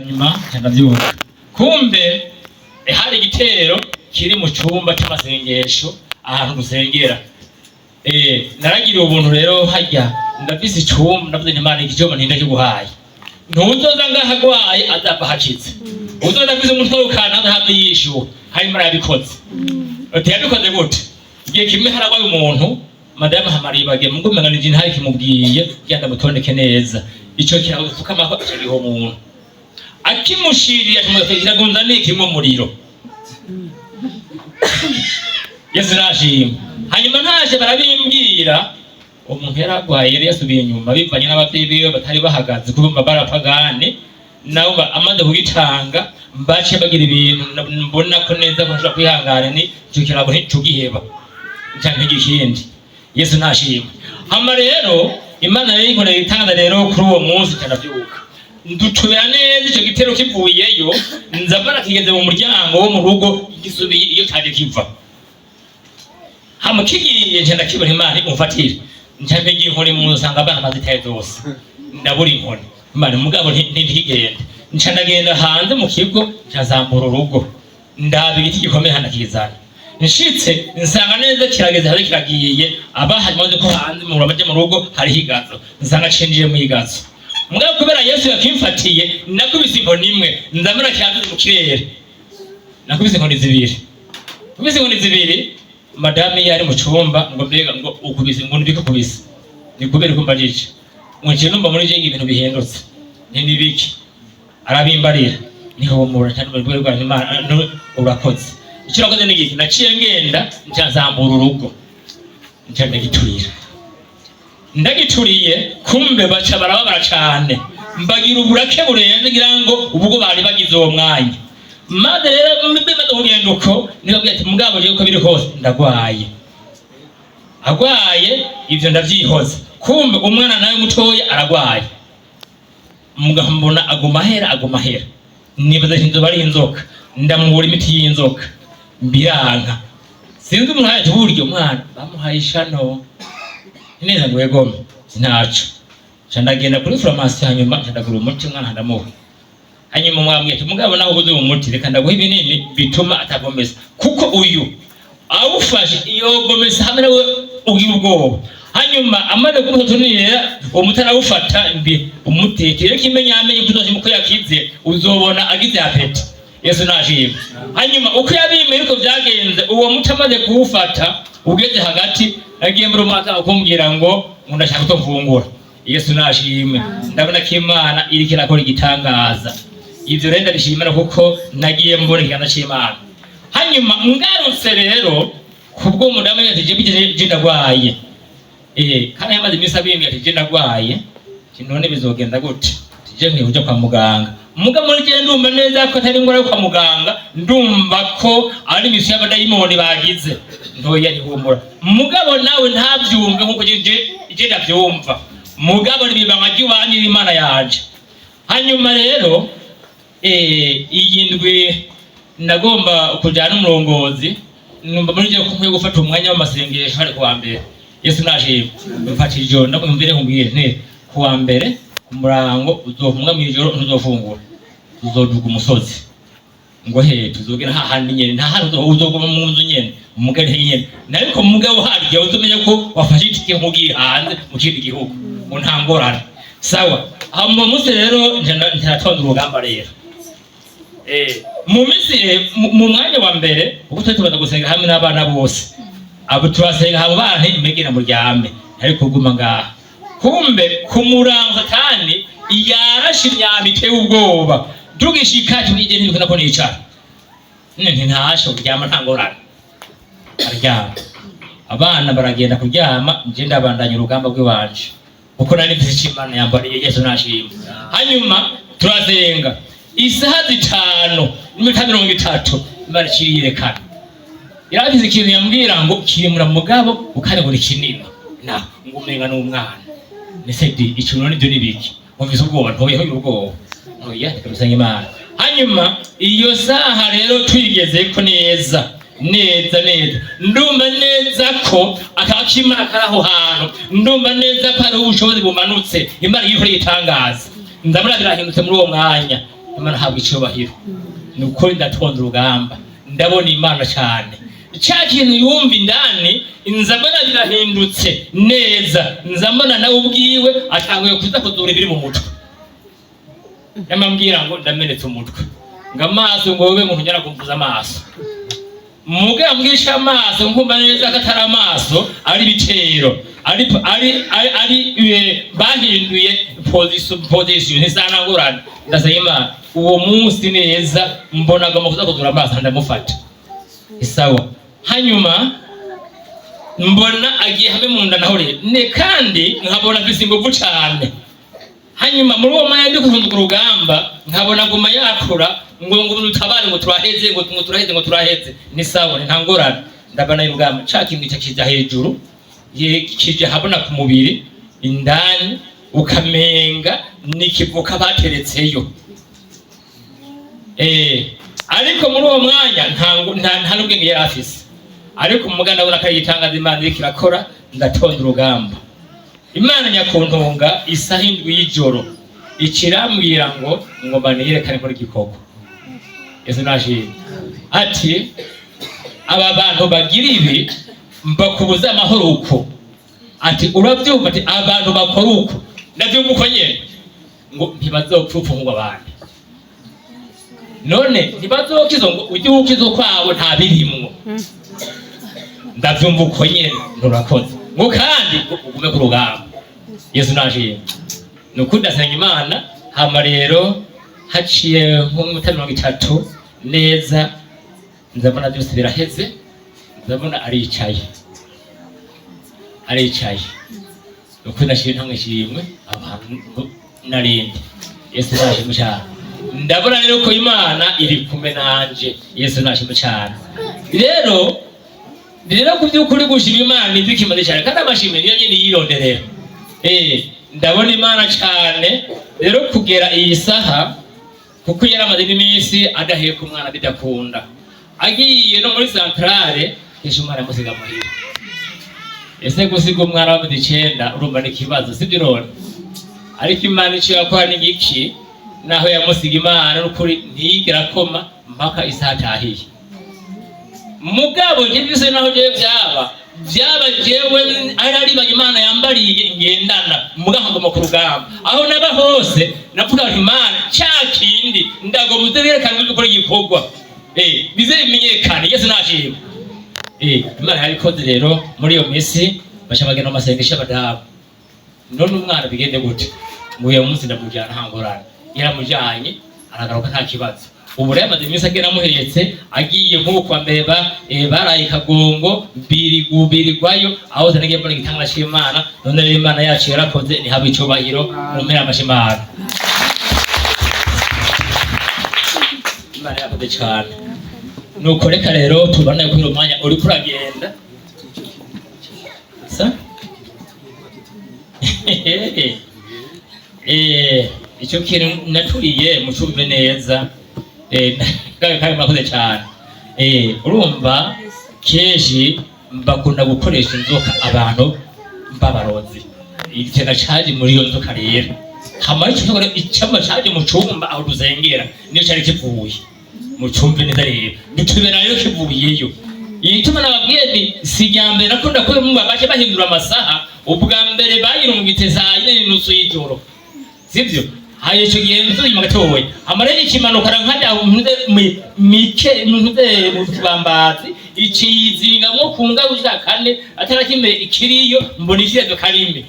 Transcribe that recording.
Nyuma nca ndavyuka, kumbe hari igitero kiri mu cumba c'amasengesho ahantu dusengera. Naragiriye ubuntu rero, harya ndafise icumba, ndavuze nti: "Imana, iki cumba ntindakiguhaye, ntuzoza ngaho agwaye azava hakize, uzoza afise umutwe w'ukana have yishuwe." Hanyuma yarabikoze. Ati: "Yabikoze gute?" Igihe kimwe haragwaye umuntu, madamu hamaribagiye mugo umenga ni ntari kimubwiye kugira ndamutondeke neza ico kirago gipfukamako, aca giha umuntu akimushiriye, kiragunza nikimwe umuriro. Yesu nashima. Hanyuma ntaje barabimbwira, umuntu yaragwaye, yari yasubiye inyuma bivanye n'abavyeyi biwe batari bahagaze kubumva barapagani nabo amaze kugitanga baciye bagira ibintu mbona ko neza ko nshobora kwihangana, ni ico kirago nticugiheba canke ikindi. Yesu nashima. Hama rero Imana rero inkorera itanga rero kuri uwo munsi, ndavyuka nducubera neza ico gitero kivuyeyo, nza mbona kigeze mu muryango wo mu rugo, gisubiye iyo caje kiva. Hama kigiye nca ndakibona, Imana umfatire, nca mpiga inkoni mu nzu, nsanga abana bazitaye zose, ndabura inkoni. Imana mugabo ntikigende, nca ndagenda hanze mu kigo, nca nzambura urugo, ndaba igiti gikomeye handakizana. Nshitse nsanga neza kirageze hanze kiragiye, abahari maze ko hanze mu baje mu rugo hariho igazo, nsanga cinjiye mu igazo. Mugabo kubera Yesu yakimfatiye, nakubise inkoni imwe, ndabona kiraduze mu kirere. Nakubise inkoni zibiri, kubise inkoni zibiri. Madame yari mu cumba ngo: "Mbega ngo ukubise ngo nibiko kubise ni kubera ko mbajije ngo nciye numva muri je ibintu bihindutse nti nibiki?" Arabimbarira, nihumura cyane mu rwego rwa Imana urakoze. Icyo urakoze ni igiki? Naciye ngenda nca nzambura urugo, nca ndagiturira. Ndagituriye, kumbe baca barababara cane, mbagira uburake burenze ngira ngo ubwo bari bagize uwo mwanya. Maze rero bimaze kugenda uko, nibabwira ati: "Mugabo jewe uko biri kose ndagwaye." Agwaye ivyo ndavyihoza, kumbe umwana nawe mutoya aragwaye. Mugabo mbona aguma ahera, aguma ahera, nibaza ati inzoba ari inzoka, ndamubura imiti y'inzoka mbiranka. Sinzi umuntu ati buryo umwana bamuhaye ishano neza ngo yegome sinaco. Nca ndagenda kuri farumasi, hanyuma nca ndagura umuti, umwana ndamuha. Hanyuma mwambwiye ati: "Mugabo nawe ubuze umuti, reka ndaguha ibinini bituma atagomesa, kuko uyu awufashe yogomesa hamwe nawe ugira ubwoba." Hanyuma amaze kumuha utunini rero, uwo muti arawufata mbi umuti rero kimenyamenye kuzoshima uko yakize, uzobona agize appétit. Yesu nashimwe. Hanyuma uko yabimeye uko byagenze, uwo muti amaze kuwufata ugeze hagati, nagiye muri umwaka kumbwira ngo ndashaka ko mfungura. Yesu nashimwe. Ndabona ko Imana iriko irakora igitangaza. Ivyo rero ndabishimira kuko nagiye mbona ikiganza c'Imana. Hanyuma ngarutse rero kubwo umudamu ati: "Je ndagwaye." Kandi yamaze iminsi abimbwira ati: "Je ndagwaye." Ati: "None bizogenda gute?" Ati: "Je nkwiye kuja kwa muganga." Muga muri je ndumva neza ko atari ingwara yo kwa muganga, ndumva ko ari imisi y'abadayimoni bagize ntoya. Ntihumura, mugabo nawe ntavyumve nkuko je ndavyumva, mugabo nibibanga ry'iwanyu n'Imana yanje. Hanyuma rero iyi ndwi nagomba kujyana n'umurongozi, numva muri je ko nkwiye gufata umwanya w'amasengesho hari kuwa mbere. Yesu nashimwe. Mfata ijoro, ndakumvire nkubwire nti kuwa mbere ku murango uzofunga, mw'ijoro ntuzofungura, tuzoduga umusozi ngo he tuzogera hahandi nyene, nta hantu uzoguma mu nzu nyene umugari nyene. Ariko mugabo harya uzomenya ko wafashe itike nk'ugiye hanze mu kindi gihugu, ngo nta ngorane. Sawa. Aho mu munsi rero nca urugamba rero. Mu minsi mu mwanya wa mbere uko twari tumaze gusenga hamwe n'abana bose, abo turasenga abo bana imegera muryame, ariko kuguma ngaha, kumbe ku murango Satani yarashe imyambi iteye ubwoba. Tugishika tugije ntibikunda ko nicara, nti ntashe kuryama, nta ngorane. Aryama, abana baragenda kuryama, nje ndabandanya urugamba rw'iwanje kuko nari mfise ico Imana yambariye. Yesu nashimwe. Hanyuma turasenga isaha 5:30, Imana iciyerekana, yarafise ikintu yambwira ngo kirimura mugabo ukandi ngo ni kinini na ngo umenga n'umwana. Nese di ico none ibyo ni biki? Mumvise ubwoba, ntoyeho ubwoba, ntoya, reka dusenga Imana. Hanyuma iyo saha rero tuyigezeko neza neza neza, ndumva neza ko akakimana kari aho hantu, ndumva neza ko hariho ubushobozi bumanutse, Imana igiye itangaza, ndabona birahindutse muri uwo mwanya. Imana habwa icubahiro. Ni ukuri ndatonda urugamba, ndabona Imana cyane. Cya kintu yumva indani, nza mbona birahindutse neza, nza mbona nawe ubwiwe atanguye kuza kuzura ibiri mu mutwe. Yamambwira ngo ndamenetse umutwe, ngo amaso, ngo wewe ngo ntugera kumvuza amaso. Muga mbwisha amaso, nkumva neza ko atari amaso, ari ibitero, ari bahinduye position ntisanangurana. Ndasaba Imana uwo munsi neza, mbona agomba kuza kuzura amaso, ndamufata isawa. Hanyuma mbona agiye hamwe mu nda naho rero ne, kandi nkabona afise inguvu cane. Hanyuma muri uwo mwanya ndi kufunduka urugamba, nkabona aguma yakura ngo dutabare, ngo turaheze, ngo turaheze, ngo turaheze. Ni sawa, nta ngorane. Ndabona y'urugamba ca kintu gica kija hejuru, ye kija habona ku mubiri indani, ukamenga nikivuka bateretseyo. Ariko muri uwo mwanya nta n'ubwenge yari afise. Ariko umuga ndabona ko ari igitangaza Imana iriko irakora. Ndatonda urugamba, Imana nyakuntunga isaha 7 y'ijoro ikirambwira ngo mba niyerekane nkora igikorwa. Yesu nashimwe. Ati aba bantu bagira ibi mbakubuza amahoro uko. Ati urabyumva? Ati abantu bakora uko, ndabyumva uko nyene, ngo ntibazopfa urupfu nk'urw'abandi. None ntibazokizwa, ngo ujye ukizwa kwabo nta birimwo. Ndavyumva uko nyene, nturakoze, ngo kandi ngo ugume ku rugamba. Yesu nashimwe. Ni ukuri ndasenga Imana. Hama rero haciye nk'umunota 30 neza, ndabona byose biraheze, ndabona aricaye, aricaye. Ni ukuri ndashima intambwe, ishimwe abantu narindi. Yesu nashimwe cyane. Ndabona rero ko Imana iri kumwe nanje. Yesu nashimwe cyane. Rero ku by'ukuri gushima Imana nibyo kimaze cyane, kandi amashimwe niyo nyine yironderera. Ndabona Imana cyane rero kugera iyi saha, kuko yari amaze n'iminsi adaheka umwana bidakunda, agiye no muri centrale, kesha umwana amusiga muhira. Ese gusiga umwana w'amezi 9, urumva ni ikibazo, sibyo none? Ariko Imana icyo yakora ni iki? Naho yamusiga, Imana n'ukuri ntiyigera akoma mpaka isaha atahiye. Mugabo njye byose, naho jewe byaba jewe ari aribanye Imana yambariye ngendana, mugabo ngoma ku rugamba aho naba hose navuga nti Imana cya kindi ndagomba uze werekane gukora igikorwa, bize bimenyekane. Yesu nashimwe. Imana yarabikoze rero. Muri iyo minsi baca bagenda mu masengesho y'abadamu. None umwana bigende gute? Ngo uyu munsi ndamujyana, nta ngorane. Yaramujyanye, aragaruka nta kibazo. Ubu rero amaze iminsi agera amuhetse, agiye nk'ubu kwa mbere baraye Kagongo birigwayo, aho nagiye mbona igitangara c'Imana. None rero Imana yacu yarakoze, ntihabwe icubahiro. Mu mpera amashimana, Imana yarakoze cane. Nuko reka rero tubane kuri uyu mwanya uriko uragenda sa. Icyo kintu naturiye mucumve neza. Kandi murakoze cyane. Urumva kenshi bakunda gukoresha inzoka abantu mbabarozi. Igitega caje muri iyo nzoka rero, hama ico nzoka rero icama caje mu cumba aho dusengera, niyo cari kivuye. Mucumve neza rero, dutubera rero kivuyeyo. Igituma nababwiye ni si irya mbere nakunda ko baje bahindura amasaha. Ubwa mbere bayirungitse saa 4:30 y'ijoro, sivyo? Haye ico gihe nzu inyuma gatoya, amarege ikimanuka nkajya mike ntuze mu kibambazi, icizingamwo ku ngabu za kane atarakime ikiriyo, mbona ikirezo karime.